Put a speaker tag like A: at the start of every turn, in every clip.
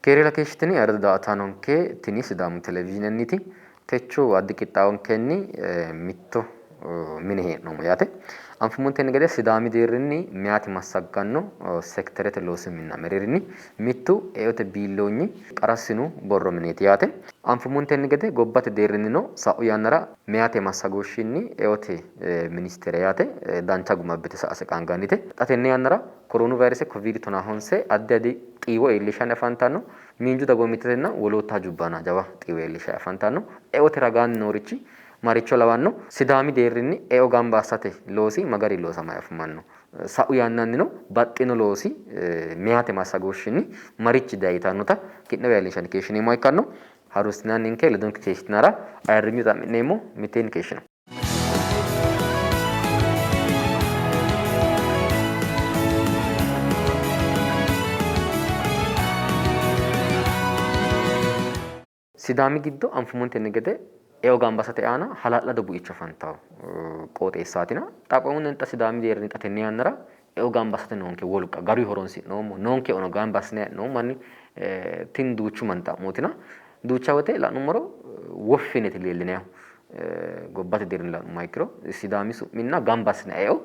A: Keerila keeshshitini ayirrado daa''ataanonke, tini Sidaamu Televizhiinenniti techo addi qixxaawonkenni mitto mine hee'noommo yaate. Anfummontenni gede Sidaami deerrinni meyaati massagganno sekiterete loosi minna mereerinni mittu eote biilloonyi qara sinu borro mineeti yaate. Anfummontenni gede gobbate deerrinnino sa'u yannara meyaate massagooshshinni eote ministeere yaate dancha guma abbite sa''ase qaangannite. Xa tenne yannara Koroonu vayrese Koviidi tonaa honse addi addi xiiwo iillishshanni afantanno. Miinju dagoomittetenna wolootta hajubba aana jawa xiiwo iillishshanni afantanno. Eote ragaanni noorichi maricho lawanno? Sidaami deerrinni eo gamba assate loosi ma garinni loosamanni afamanno? Sa'u yannannino baxxino loosi meyaate massagooshshinni marichi dayi yitannota ki'newa iillinshanni keeshshineemmoha ikkanno. Harunsitinanninke ledonke keeshshitinara ayirrinyu xa'mi'neemmo. Mitteenni keeshshino. Sidaami giddo anfummontenni gede eo gamba assate aana hala'lado buicho afantanno qooxeessaatina xaphoomunni xa Sidaami deerrinni xa tenne yannara eo gamba assate noonke wolqa garuyi horonsi'noommo, noonke eono gamba assine hee'noommo manni tini duuchu manni xa'mootina duucha wote la'nummoro woffi yineeti leellinannihu. Gobbate deerrinni la'nummoha ikkiro Sidaami su'minna gamba assinanni eo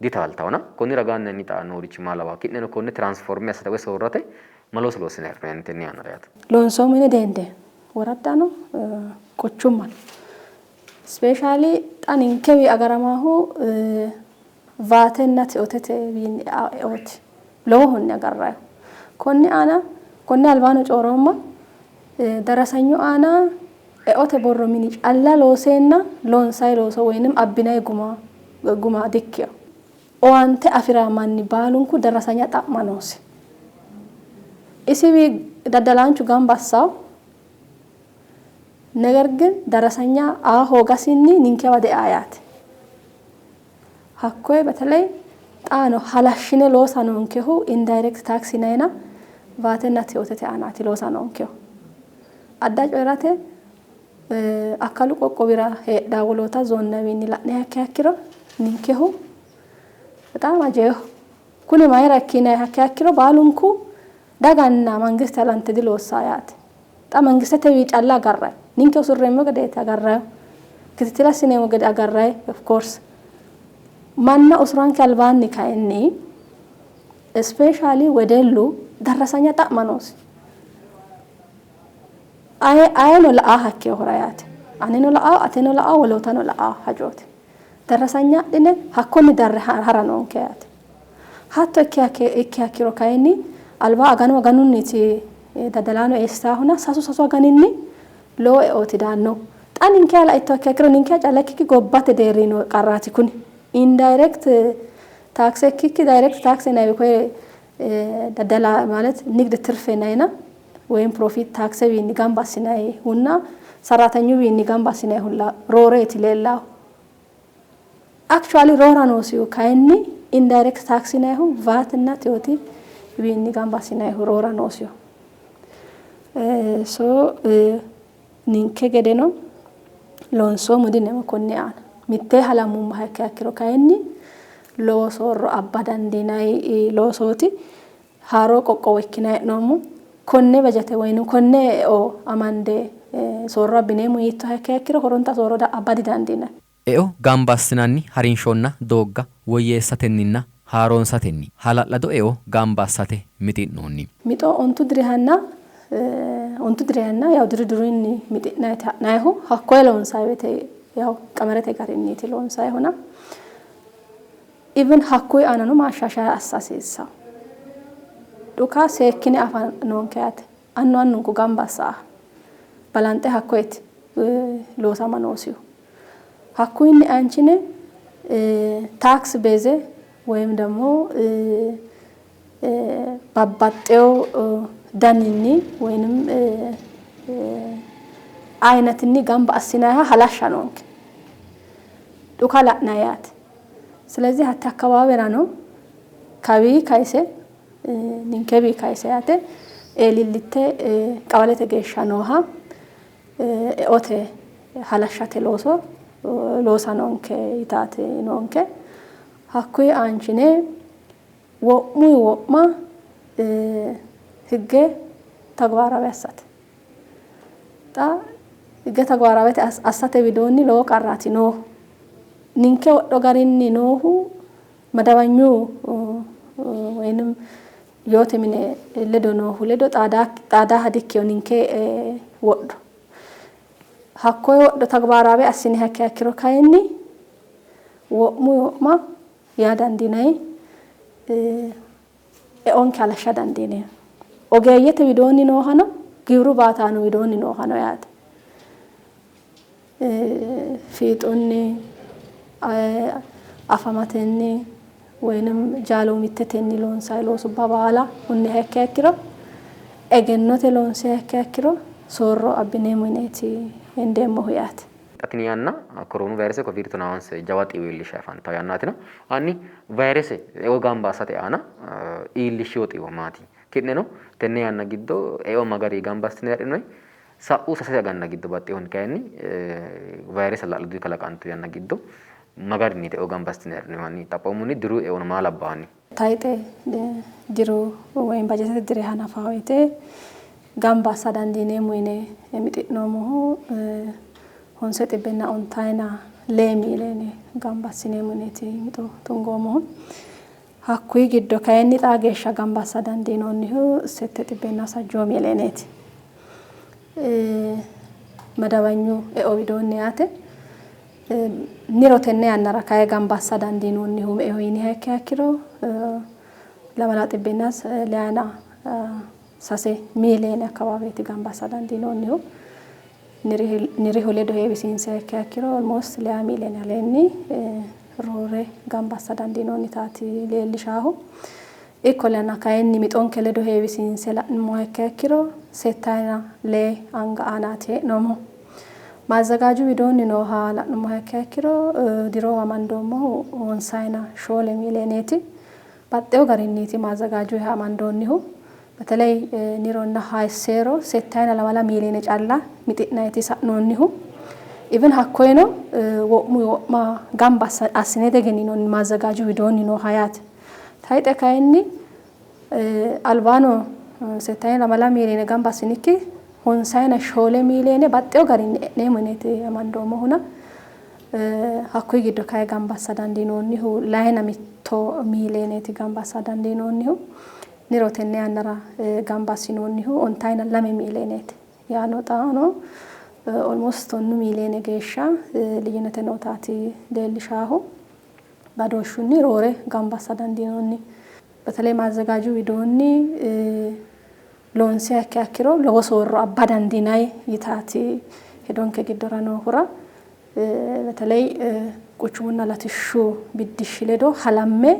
A: ditaaltannona konni ragaanni hanni xa noorichi maa lawanno? Ki'neno konne tiraansforme assate woyi soorrate ma looso loossinanni hee'noonni tenne yannara yaate?
B: Loonsoommo yine deende woraddano quchummano ispeeshaali xa ninkewi agaramaahu Vaatenna tiotete wiinni e'a eooti lowohunni agarrannihu. Konni aana konni albaano coyi'roomma darasanyu aana eote borro mini calla looseenna loonsanni looso woyinim abbinanni guma guma dikkino. Owaante afi'ra manni baalunku darasanya xa'ma noosi. Isiwi daddalaanchu gamba assanno, neger gin darasanya aa hoogasinni ninkewa deaa yaate. Hakkoye beteley xaano halashshine loosa noonkehu indirect tax yinayna vaatenna tiotete aanaati loosa noonkehu. Adda coyi'rate akkalu qoqqowira heedhaa woloota zoonnawiinni la'niha ikkiha ikkiro ninkehu bexaam ajeeho. Kuni mayira ikki yinayiha ikkiha ikkiro baalunku daganna mangiste halante diloossaa yaate. Xa mangistetewi calla agarrayi. Ninke usurreemmo gedeeti agarrayihu. Kititile assineemmo gede agarrayi of course. Manna usuranke albaanni kayinni especially wedellu darrasanya xa'ma noosi. Aye ayeno la'aa hakkeehura yaate. Aneno la'aa, ateno la'aa, wolootano la'aa hajooti. Darrasanya adhine hakkonni darre hara noonke yaate. Hatto ikkiha ikkiro kayinni alba aganu aganunniiti daddalaano eessitaahuna sasu sasu aganinni lowo eooti daannohu. Xa ninkeha laittoha ikkiha ikkiro ninkeha calla ikkikki gobbate deerrinni noo qarraati kuni. Indirect tax ikkikki direct tax yinanni koye daddala ማለት ንግድ ትርፍ yinayna ወይም profit taxewiinni gamba assinayihunna sarratanyuwiinni gamba assinayihunna rooreeti leellahu. Actually roora noosihu kayinni indirect tax yinannihu VAT እና TOT wiinni gamba assinannihu roora noosiho. So ninke gedeno loonsoommo dineemmo konni aana. Mittee halammummoha ikkiha ikkiro kayinni lowo soorro abba dandiinanni loosooti. Haaro qoqqowo ikkinanni hee'noommo. Konne bajete woyi konne eo amande soorro abbineemmo yiittoha ikkiha ikkiro horonta soorro abba didandiinanni.
C: Eo gamba assinanni harinshonna doogga woyyeessatenninna haaroonsatenni hala'lado eo gamba assate mixi'noonni.
B: Mixo ontu dirihanna ontu dirihanna yaw diru dirunni mixi'nayiti ha'nayihu hakkoye loonsayi woyte yaw qamarete garinniiti loonsayihuna even hakkuyi aanano maashshaashaya assa hasiissanno. Dhuka seekkine afa noonke yaate. Annu annunku gamba assaaha balanxe hakkoyeti loosama noosihu. Hakkuyinni aanchine tax base ወይም ደግሞ babbaxxewo daninni ወይንም ayinatinni gamba assinanniha halashsha noonke. Dhuka la'nanni yaate. ስለዚህ hatte akkawaawerano kawii kayise ninkewii kayise yaate eelillitte qawalete geeshsha nooha eote halashshate looso loosa noonke yitaati noonke. Hakkuyi aanchine wo'muyi wo'ma higge ተግባራዊ assate. Xa higge ተግባራዊ assate widoonni lowo qarraati noohu. Ninke wodho garinni noohu madawanyu ወይንም yoote mine ledo noohu ledo xaadaaha dikkino ninke wodho. Hakkoye wodho ተግባራዊ assiniha ikkiha ikkiro kayinni wo'muyi wo'ma yaa dandiinanni eonke halashsha dandiineemmo. Ogeeyyete widoonni noohano giwiru baataano widoonni noohano yaate. Fiixunni afamatenni ወይንም jaaloomittetenni loonsanni loosubba baala hunniha ikkiha ikkiro egennote loonsiha ikkiha ikkiro soorro abbineemmo yineeti hendeemmohu yaate.
A: Xa tini yanna koroonu vayrese koviid tonaa onse jawa xiiwo iillishshanni afantanno yannaatina hanni vayrese eo gamba assate aana iillishshino xiiwo maati? Ki'neno tenne yanna giddo eo ma garinni gamba assitine hadhinoonni? Sa'u sase aganna giddo baxxinohunni kayinni vayrese hala'ladunni kalaqantu yanna giddo ma garinniiti eo gamba assitine hadhinoonni? Hanni xaphoomunni diru eono maa labbanno hanni?
B: Tayxe diru woyim bajetete diri hanafa woyte gamba assa dandiineemmo yine mixi'noommohu honse xibbenna ontayina lee miiliyoone gamba assineemmo yineeti mixo tungoommohu. Hakkuyi giddo kayinni xaa geeshsha gamba assa dandiinoonnihu sette xibbenna sajjoo miiliyooneeti. Madawanyu eo widoonni yaate. Niro tenne yannara kayi gamba assa dandiinoonnihu me''eho yiniha ikkiha ikkiro lamala xibbenna leyana sase miiliyoone akkawaaweeti gamba assa dandiinoonnihu. Nirihu ledo heewisiinsiha ikkiha ikkiro almost leya miiliyoone aleenni roore gamba assa dandiinoonnitaati leellishaahu. Ikkollana kayinni mixonke ledo heewisiinse la'nummoha ikkiha ikkiro settayina lee anga aanaati hee'noommohu. Maazzagaaju widoonni nooha la'nummoha ikkiha ikkiro diroho amandoommohu honsayina shoole miiliyooneeti. Baxxewo garinniiti maazzagaajuyiha amandoonnihu. በተለይ nironna hayisseero settayina lamala miiliyoone calla mixi'nayti sa'noonnihu. Even hakkoyeno wo'muyi wo'ma gamba assine diegenninoonni maazzagaaju widoonni nooha yaate. Tayxe kayinni albaano settayina lamala miiliyoone gamba assinikki honsayina shoole miiliyoone baxxewo garinni e'neemmo yineeti amandoommohuna hakkuyi giddo kayi gamba assa dandiinoonnihu layina mitto miiliyooneeti gamba assa dandiinoonnihu. Niro tenne yannara gamba assinoonnihu ontayina lame miiliyooneeti. Yaano xaano almost tonnu miiliyoone geeshsha ልዩነት nootaati leellishaahu. Badooshshunni roore gamba assa dandiinoonni. በተለይ ማዘጋጁ widoonni loonsiha ikkiha ikkiro lowo soorro abba dandiinanni yitaati hedonke giddora noohura በተለይ quchumunna latishshu biddishshi ledo halamme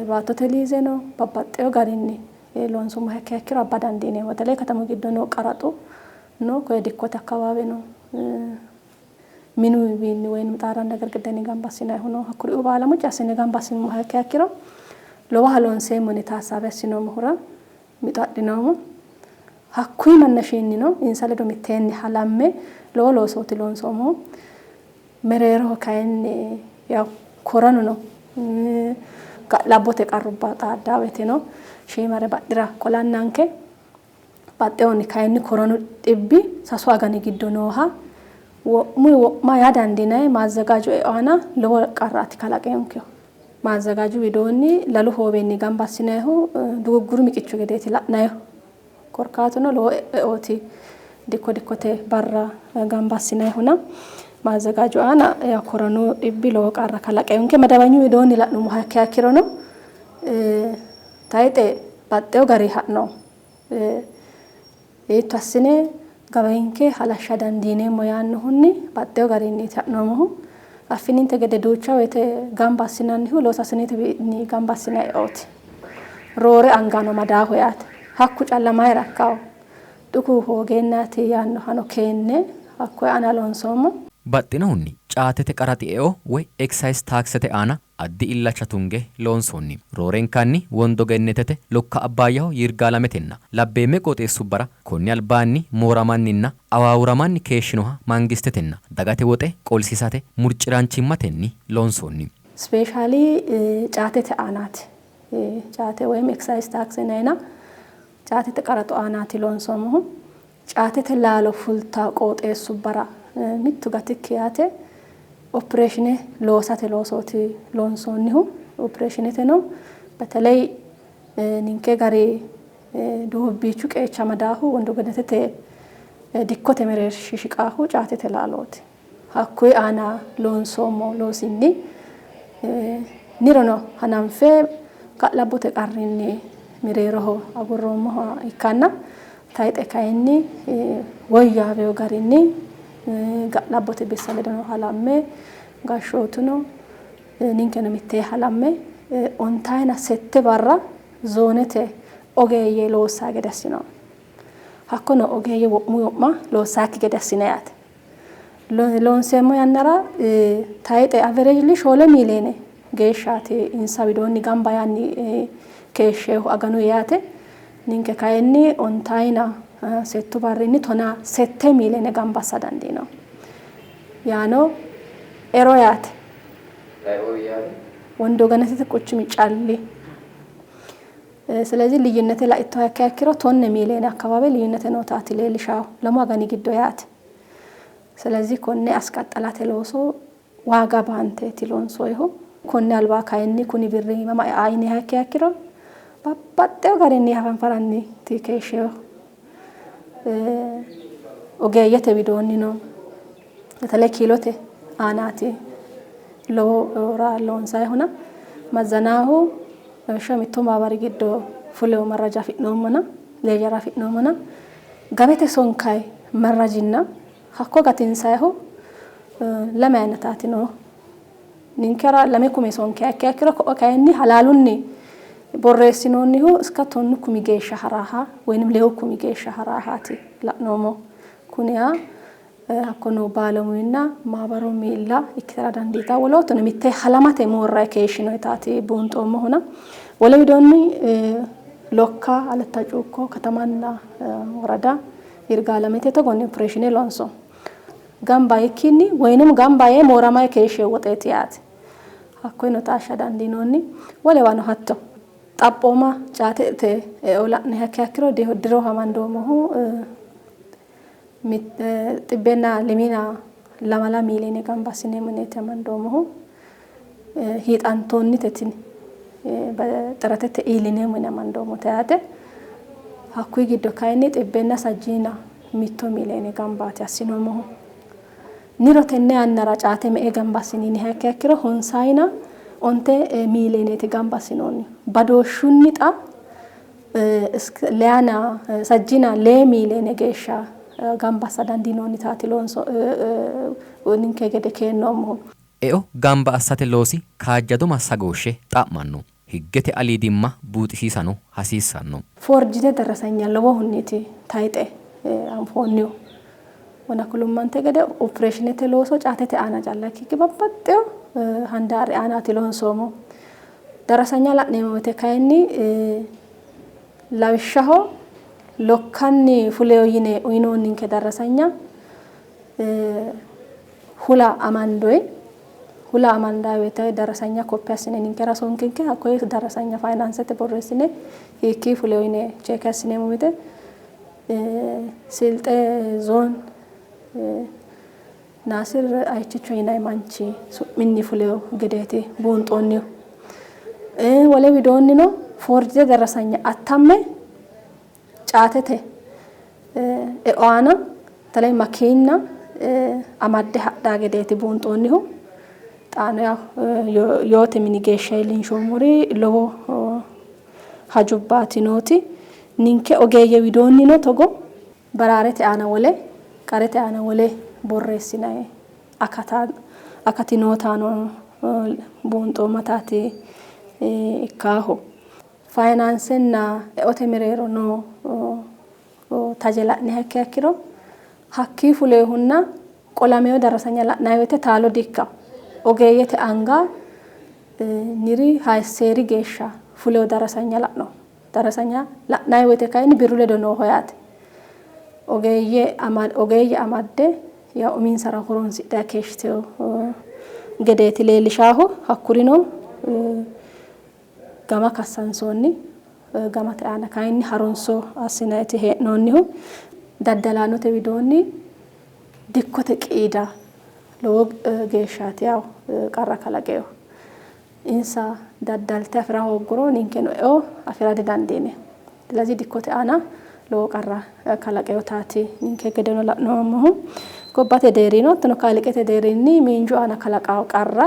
B: baattote liizeno babbaxxewo garinni loonsummoha ikkiha ikkiro abba dandiineemmo. በተለይ katamu giddo noo qaraxu no koye dikkote akkawaawe no minuwiinni ወይም ጣራና ግድግዳni gamba assinannihu no hakkuriuu baala mucci assine gamba assinummoha ikkiha ikkiro lowoha loonseemmo yine tassaabe assinoommohura mixo adhinoommo. Hakkuyi mannashiinnino insa ledo mitteenni halamme lowo loosooti loonsoommohu. Mereeroho kayinni yaw koronu no ga'labbote qarrubba xaaddaa woyte no shiimare badhira qolannanke baxxewohunni kayinni koronu dhibbi sasu agani giddo nooha wo'muyi wo'ma yaa dandiinanni maazzagaaju eo aana lowo qarraati kalaqinonkehu. Maazzagaaju widoonni lalu hoowenni gamba assinannihu dugugguru miqichu gedeeti la'nayihu. Korkaatuno lowo eooti dikko dikkote barra gamba assinannihuna maazzagaaju aana koronu dhibbi lowo qarra kalaqinonke. Madawanyu widoonni la'nummoha ikkiha ikkirono tayxe baxxewo gari ha'no hiitto assine gawenke halashsha dandiineemmo yaannohunni baxxewo garinniiti ha'noommohu. Affininte gede duucha woyte gamba assinannihu loosasinetewiinni gamba assinanni eooti. Roore angano madaaho yaate. Hakku calla mayira ikkawo dhuku hoogeennaati yaannohano keenne hakkoye aana loonsoommo.
C: Baxxinohunni caatete qaraxi eo woy ekisayis taaksete aana addi illacha tunge loonsoonni. Roorenkanni Wondo Gennetete, Lokka Abbaayyaho, Yirgaalametenna labbeemme qooxeessubbara konni albaanni mooramanninna awaawuramanni keeshshinoha mangistetenna dagate woxe qolsiisate murci'raanchimmatenni loonsoonni.
B: Specially caatete aanaati. Caate ወይም ኤክሳይዝ ታክስ yinayina Caatete qaraxo aanaati loonsoommohu. Caatete laalo fulta qooxeessubbara mittu gatikki yaate opereeshine loosate loosooti loonsoonnihu. Opereeshineteno በተለይ ninke gari doobbiichu qeecha amadaahu Wondo Gennetete dikkote mereershi shiqaahu caatete laalooti. Hakkuyi aana loonsoommo loosinni nirono hananfe ga'labbote qarrinni mereeroho agurroommoha ikkanna tayixe kayinni woyyaaweyo garinni ga'labbote bissa ledono halamme gashshootuno ninkeno mittee halamme 97 barra zoonete ogeeyye loossaa gede assinoonni. Hakkono ogeeyye wo'mu wo'ma loossaakki gede assine yaate. Loonseemmo yannara tayixe averejli 4 miiliyeene geeshshaati insa widoonni gamba yaanni keeshsheehu aganu yaate. Ninke kayinni 97 barrinni 18 miiliyeene gamba assa dandiino. Yaano ero yaate. Wondo Gennetete quchumi calli ስለዚህ ልዩነቴ laittoha ikkiha ikkiro 10 miiliyeene አካባቢ ልዩነቴ nootaati leellishahu lamu agani giddo yaate. ስለዚህ konne asqaxxalate looso waaga baanteeti loonsoyihu. Konne alba kayinni kuni birri mama e'a yiniha ikkiha ikkiro babbaxxewo garinni hafanfaranniiti keeshsheehu. Ogeeyyete widoonnino በተለይ kiilote aanaati lowo loonsayihuna mazzanaahu lawishshaho mittu maabari giddo fulewo marraja afi'noommona leejara afi'noommona gabete sonkayi marrajinna hakko gatinsayihu lame ayinataati noohu. Ninkera 2 kume sonkiha ikkiha ikkiro ko'o kayinni halaalunni borreessinoonnihu iska 10 kumi geeshsha haraaha ወይንም 6 kumi geeshsha haraahaati la'noommo. Kuni yaa hakko noo baalamuinna maabaru miilla ikkitara dandiitaa wolootuno mitte halamate moorrayi keeshshinoyitaati buunxoommohuna. Wole widoonni Lokka Aletta Cuukko katamanna worada Yirgaalamete togonni opereeshine loonsoommo. Gamba yikkinni ወይንም gamba yee mooramayi keeshsheyo woxeeti yaate. Hakkoyeno taashsha dandiinoonni. Wolewano hatto xaphooma caatete eo la'niha ikkiha ikkiro diro amandoommohu 120 miiliyeene gamba assineemmo yineeti amandoommohu. Hiixantoonnite tini xiratete iillineemmo yine amandoommote yaate. Hakkuyi giddo kayinni 161 miiliyeene gambaati assinoommohu. Niro tenne yannara caate me''e gamba assini yiniha ikkiha ikkiro 59 miiliyeneeti gamba assinoonni. Badooshshunni xa 65 miiliyeene geeshsha gamba assa dandiinoonnitaati loonso ninke gede keennoommohu.
C: Eo gamba assate loosi kaajjado massagooshshe xa'manno. Higgete aliidimma buuxisiisano hasiissanno.
B: Foorjite darrasanya lowohunniiti tayixe anfoonnihu. Wona kulummante gede opereeshinete looso caatete aana calla ikkikki babbaxxewo handaari aanaati loonsoommo. Darrasanya la'neemmo woyte kayinni lawishshaho lokkanni fuleyo yine uyinoonninke darrasanya hula amandoyi hula amandayi woyte darrasanya koppe assine ninkera sonkinke hakkoye darrasanya fayinaansete borreessine hiikkii fuleyo yine cheeke assineemmo woyte Silxe ዞን Naasir Ayichicho yinanni manchi su'minni fuleyo gedeeti buunxoonnihu. Wole widoonnino foorjite darrasanya attamme caatete eo aana በተለይ makiinna amadde hadhaa gedeeti buunxoonnihu. Xaano yaw yoote mini geeshsha iillinshoommori lowo hajubbaati nooti. Ninke ogeeyye widoonnino togo baraarete aana wole qarete aana wole borreessinayi akati nootano buunxoommataati ikkaahu. Fayinaansenna eote mereero noo taje la'niha ikkiha ikkiro hakkii fuleehunna qolameyo darrasanya la'nayi woyte taalo di-ikkawo. Ogeeyyete anga niri hayisseeri geeshsha fuleyo darrasanya la'no. Darrasanya la'nayi woyte kayinni birru ledo nooho yaate. Ogeeyye amadde yaa uminsara horonsidhayi keeshshiteyo gedeeti leellishaahu. Hakkurino gama kassansoonni Gamate aana kayinni harunso assinanniiti hee'noonnihu. Daddalaanote widoonni dikkote qiida lowo geeshshaati yawo qarra kalaqeehu. Insa daddalte afi'ra hoogguro ninkeno eo afi'ra didandiineemmo. ስለዚህ dikkote aana lowo qarra kalaqeyotaati ninke gedeno la'noommohu. Gobbate deerrino hattono kalqete deerrinni miinju aana kalaqawo qarra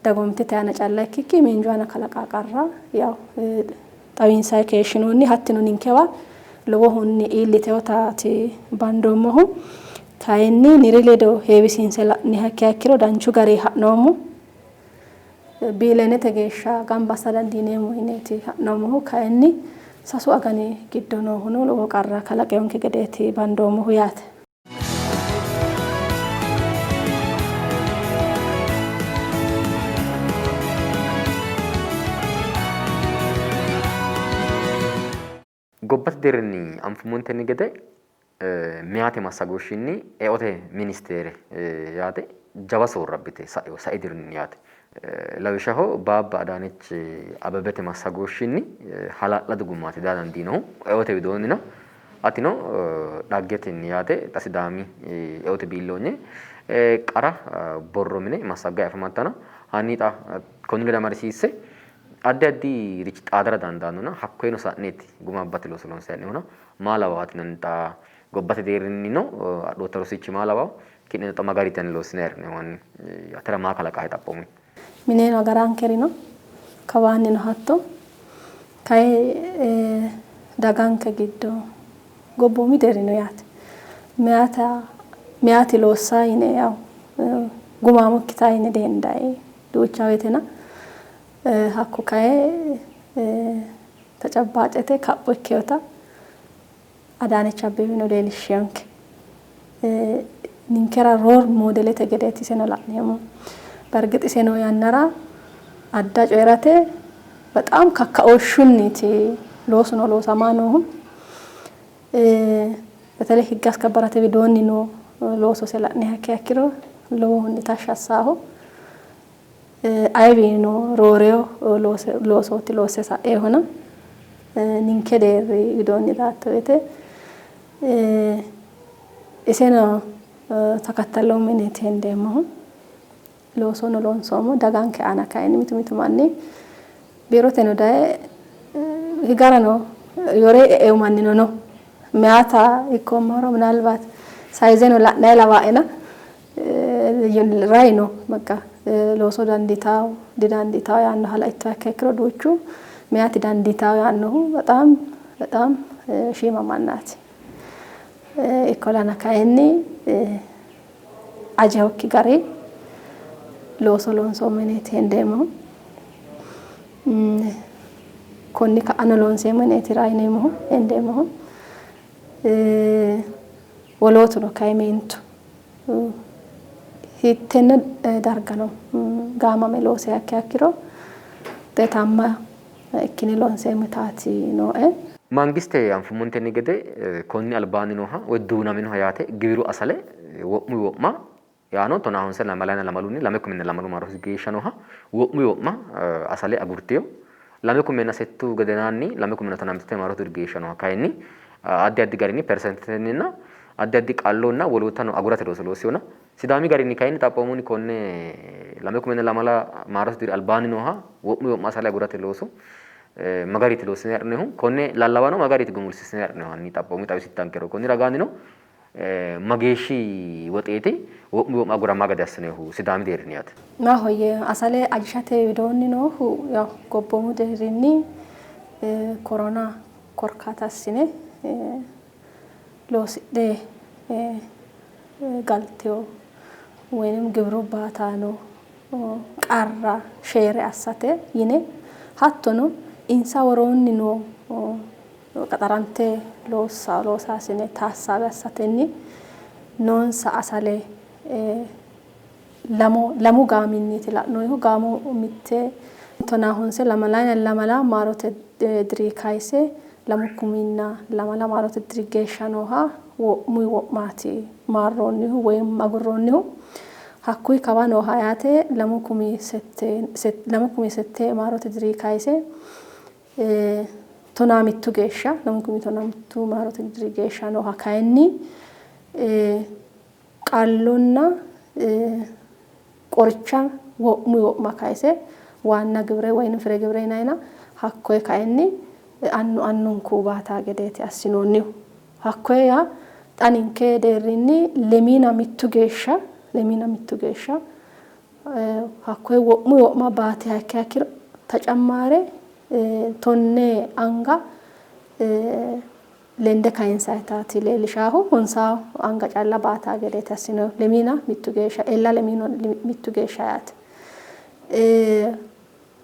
B: dagoomittete aana calla ikkikki miinju aana kalaqawo qarra yaw xawinsayi keeshshinoonni. Hattino ninkewa lowohunni iilliteyotaati bandoommohu. Kayinni niri ledo heewisiinse la'niha ikkiha ikkiro danchu garinni ha'noommo. Biileenete geeshsha gamba assa dandiineemmo yineeti ha'noommohu. Kayinni sasu agani giddo noohuno lowo qarra kalaqeyonke gedeeti bandoommohu yaate.
A: Gobbate deerrinni anfummontenni gede meyaate massagooshshinni eote ministeere yaate jawa soorro abbite sa'ino sai dirinni yaate. Lawishshaho baabba Adaanech Abebete massagooshshinni hala'lado gumaati daa dandiinohu eote widoonnino atino dhaggetenni yaate xa Sidaami eote biilloonye qara borro mine massaggayi afamattana hanni xa konni ledo amadisiisse Addi addi richi xaadara dandaannona hakkoyeno sa'neeti guma abbate looso loonsanni hee'noonnihuna maa lawawo atinanni xa gobbate deerrinnino adhootta rosichi maa lawawo? Ki'neno xa ma garinni tenne loossinanni hee'noonni? Atera maa kalaqaahe xaphoomunni?
B: Mineno agarankeri no, kawaannino hatto. Kayi daganke giddo gobboomu deerrino yaate meyata meyati loossa yine yaw gumaamo ikkitaa yine dihendayi duucha woytena Hakku kayi tacabbaacete kapho ikkinota Adaanech Abbebeno leellishshinonke. Ninkera roor moodelete gedeeti iseno la'neemmohu. Bergix ise noo yannara adda coyi'rate bexaam kakkaooshshunniiti loosuno loosamaa noohu. Beteley higge askabbarate widoonni noo loosose la'niha ikkiha ikkiro lowohunni tashshi assaaho. Ayewiinnino rooreyo loosooti loosse sa'eehona ninke deerri widoonni laatto woyte iseno takattalloommo yineeti hendeemmohu. Loosono loonsoommo. Daganke aana kayinni mitu mitu manni biiroteno daye higarano yore e'eyo mannino no. Meyaata ikkoommahura minaalbaati sayizeno la'nayi lawaaena Rai no baqqa looso dandiitawo didandiitawo yaannoha laittoha ikkiha ikkiro duuchu meyaati dandiitawo yaannohu bexaam bexaam shiima mannaati. Ikkollana kayinni ajehokki gari looso loonsoommo yineeti hendeemmohu. Konni ka'ano loonseemmo yineeti raa yineemmohu hendeemmohu. Wolootuno kayi meentu hiittenne dargano gaamame loosiha ikkiha ikkiro wuxeetaamma ikkine loonseemmo yitaati nooe.
A: Mangiste anfummontenni gede konni albaanni nooha woy duunaminoha yaate giwiru asale wo'muy wo'ma yaano tonaa honse lamalayina lamalunni lame kuminna lamalu maarosi geeshsha nooha wo'muy wo'ma asale agurtino. Lame kumenna settu gedenaanni lame kumenna tonaa mittete maarote diri geeshsha nooha kayinni addi addi garinni persentetenninna addi addi qallonna woloottano agurate looso loossinona. Sidaami garinni kayinni xaphoomunni konne lame kumenna lamala maarote diri albaanni nooha wo'muy wo'ma asale agurate looso ma garinniiti loossinanni hee'noonnihu? Konne lallawano ma garinniiti gumulsiissinanni hee'noonnihu? Hanni xaphoomunni xawisittankero. Konni ragaannino Mageeshshi woxeeti wo'mu wo'ma agurama gede assinohehu Sidaami deerrinni yaate?
B: Maahoyye, asale ajishate widoonni noohu yaw gobboomu deerrinni korona korkaata assine loosidhe galtino woyim giwiru baataano qarra sheere assate yine hattono insa woroonni noo Qaxarante loossanno loosaasine taassaawe assatenni noonsa asale lamu gaaminniiti la'noonnihu. Gaamo mitte tonaa honse lamalayina lamala maarote diri kayise lamu kuminna lamala maarote diri geeshsha nooha wo'muyi wo'maati maarroonnihu woy agurroonnihu. Hakkuyi kawa nooha yaate lamu kumi sette maarote diri kayise. tonaa mittu geeshsha, 2018 maarote diri geeshsha nooha kayinni qallonna qoricha wo'mu wo'ma kayise waanna gibire woyim fire gibire yinayina hakkoye kayinni annu annunku baataa gedeeti assinoonnihu. Hakkoye yaa xa ninke deerrinni 21 geeshsha, 21 geeshsha hakkoye wo'mu wo'ma baatiha ikkiha ikkiro tacammaare 10 anga lende kayinsayitaati leellishaahu, honsaa anga calla baataa gedeeti assinoonnihu, 21 geeshsha, ella 21 geeshsha yaate.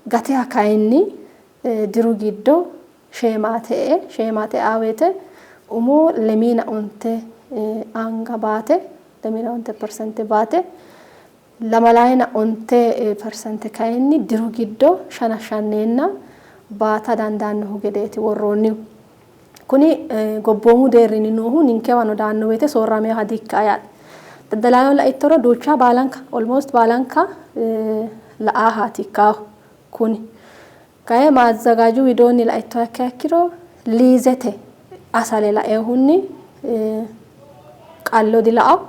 B: Gateha kayinni diru giddo sheemaate e''e, sheemaate eaa woyte umo 25 anga baate, 25 persente baate, 25 persente kayinni diru giddo shana shanneenna baata dandaannohu gedeeti worroonnihu. Kuni gobboomu deerrinni noohu ninkewano daanno woyte soorraminoha di''ikkanno yaate. Daddalaano laittoro duucha baalanka, almost baalanka la''aahaati ikkaahu kuni. Kayi maazzagaaju widoonni laittoha ikkiha ikkiro liizete asale lainohunni qallo dila'awo,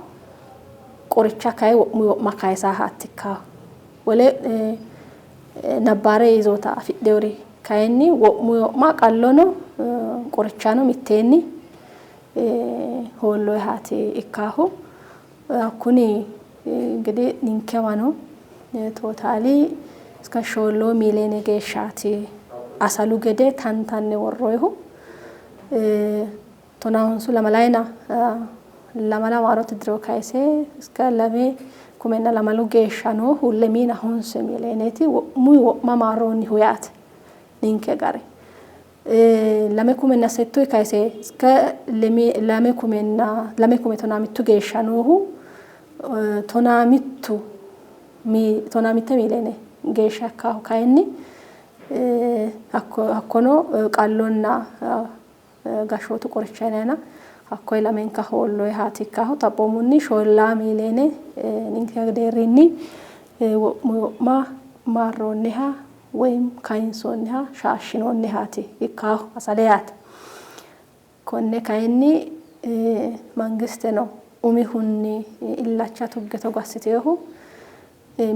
B: qoricha kayi wo'muyi wo'ma kayisaahaati ikkaahu. Wole nabbaare yizoota afidhinori kayinni wo'muyi wo'ma qallono qorichano mitteenni hoolloyihaati ikkaahu. Kuni እንግዲህ ninkewano tootaali iska 4 miiliyoone geeshshaati asalu gede tantanne worroyihu. Tonaa honsu lamalayina lamala maarote diro kayise iska 2020 geeshsha noohu 25 miiliyooneeti wo'muyi wo'ma maarroonnihu yaate ninke gari. 2006 kayise iska 2011 geeshsha noohu 11 miiliyoone geeshsha ikkaahu kayinni hakkono qallonna gashshootu qoricha yinayina hakkoye lamenka hoolloyihaati ikkaahu. Xaphoomunni 4 miiliyoone ninke deerrinni wo'muyi wo'ma maarroonniha woyim kayinsoonniha shaashshinoonnihaati ikkaahu asale yaate. Konne kayinni mangisteno umihunni illacha tugge togo assiteehu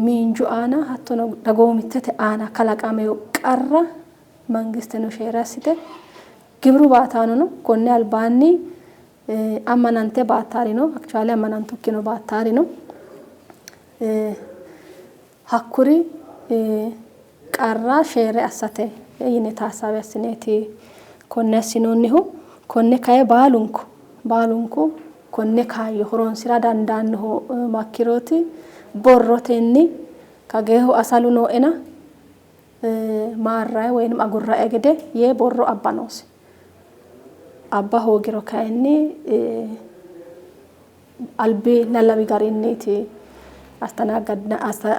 B: miinju aana hattono dagoomittete aana kalaqameyo qarra mangisteno sheere assite, gibiru baataanono konne albaanni ammanante baattaarino, actually ammanantukkino baattaarino, hakkuri qarra sheere assate yine taassaabi assineeti konne assinoonnihu. Konne kayi baalunku baalunku konne kaayyo horonsira dandaannohu makkirooti borrotenni kageehu asalu nooena maarrae woyim agurrae gede yee borro abba noosi. Abba hoogiro kayinni albi lallawi garinniiti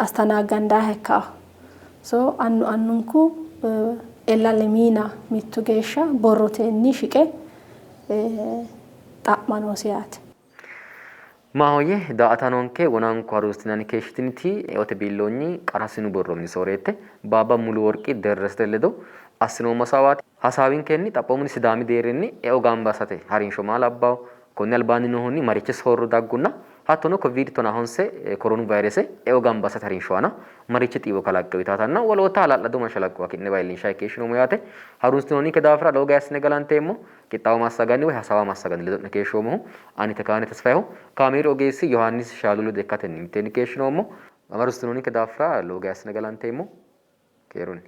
B: astanaaggandaha ikkaahu. So annu annunku ella 21 geeshsha borrotenni shiqe xa'ma noosi yaate.
A: Maahoyye daa''ataanonke wonanku harunstinanni keeshshitiniti eote biilloonyi qara sinu borro mini sooreette Baabba Muluworqi Derresete ledo assinoommo hasaawaati. Hasaawinkenni xaphoomunni Sidaami deerrinni eo gamba assate harinsho maa labbawo, konni albaanni noohunni marichi soorro daggunna hattono Koviid 19 koronu vayrese eo gamba assate harinsho aana marichi xiiwo kalaqqino yitaatanna woloota hala'lado mashalaqquwa ki'newa iillinshanni keeshshinoommo yaate. Harunsitinoonninke daafira lowo geya assine galanteemmo. Qixxaawo massaganni woy hasaawa massaganni ledo'ne keeshshoommohu ani Tekaane Tesfayeho, kaameeru ogeessi Yohaannis Shaalu ledo ikkatenni mitteenni keeshshinoommo. Harunsitinoonninke daafira lowo geya assine galanteemmo. Keerunni.